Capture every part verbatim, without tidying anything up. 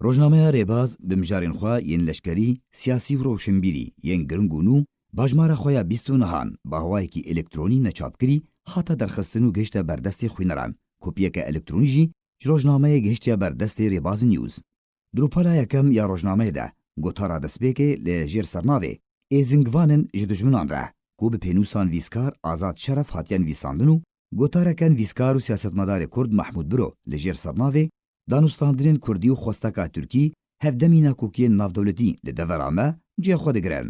Rojnameya Rêbaz bi mijarên xwe yên leşkerî, siyasî û rewşenbîrî yên giring û nû, bi hejmara xwe ya bîst û nehan bi awayekî elektronî neçapkirî hate derxistin û gihişte ber destê xwîneran. Kopiyeke elektronî jî ji rojnameyê gihiştiye ber destê Rêbaz News. Di rûpela yekem ya rojnameyê de gotara destpêkê li jêr sernavê Êzingvanin ji dijminan re, ku bi pênûsa nivîskar Azad Şeref hatiye nivîsandin û gotareke nivîskar û siyasetmedarê Kurd Mehmûd Biro li jêr sernavê Danûstandinên Kurdî û xwesteka Tirkî hevdemî nakokiyên navdewletî li devera me cihê xwe digirin.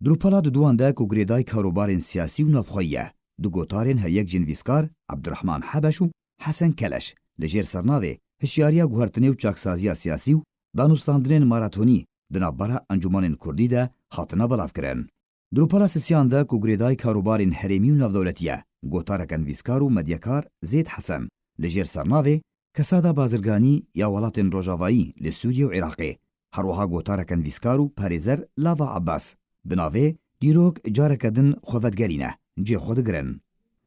Di rûpela duduwan de ku girêdayî karûbarên siyasî û navxweyî ye, du gotarên her yek jî nivîskar Ebdurehman Hebeş û Hesen Keleş li jêr sernavê hişyariya guhertinê û çaksaziya siyasî û danûstandinên maratonî di navbera encûmanên Kurdî de hatine belavkirin. Di rûpela sisiyan de ku girêdayî karûbarên herêmî û navdewletî ye, gotareke nivîskar û medyakar Zêd Hesen li jêr sernavê Kesada bazirganî ya welatên rojavayî li Sûriye û Iraqê, her wiha gotareke nivîskar û parêzer Lava Abbas bi navê Dîrok careke din xwe vedigerîne cihê xwe digirin.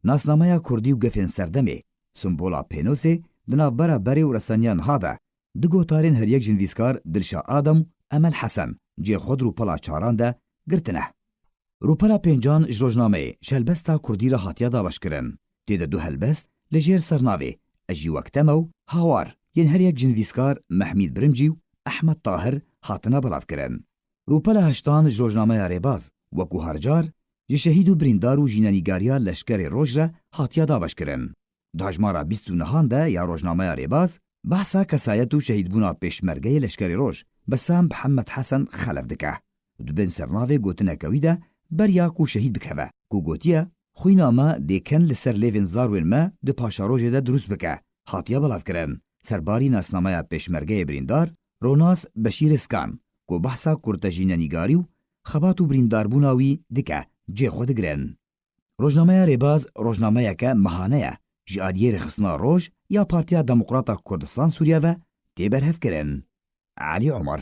Nasnameya Kurdî û gefên serdemê, simbola pênosê di navbera berê û resaniya niha de, du gotarên her yek jî nivîskar Dilşa Adem û Emel Hesen cihê xwe di rûpela çaran de girtine. Rûpela pêncan ji rojnameyê ji helbesta Kurdî re hatiye dabeşkirin. Tê de du helbest li jêr sernavê Ez jî wek te me û Hawar yên her yek ji nivîskar Mehmîd Birimcî û Ehmed Tahir hatine belavkirin. Rûpela heştan ji rojnameya Rêbaz, wekû her car, ji şehîd û birîndar û jînenîgariya Leşkerê Roj re hatiye dabeşkirin. Di hejmara bîst û nehan de ya rojnameya Rêbaz, behsa kesayet û şehîdbûna pêşmergeyê Leşkerê Roj, Besam Mihemed Hesen Xelef dike. Di bin sernavê gotineke wî de beriya ku şehîd bikeve, ku gotiye, Xwîna me dê ken li ser lêvên zarwên me di paşerojê de dirûst bike, hatiye belavkirin. Serbarî nasnameya pêşmergeyê birîndar, Ronas Beşîr Iskan, ku behsa kurtejînenîgarî û xebat û birîndarbûna wî dike, cihê xwe digirin. Rojnameya Rêbaz rojnameyeke mehane ye, ji aliyê rêxistina Roj ya Partiya Demokrata Kurdistan Sûriye ve tê berhevkirin. Elî Omer.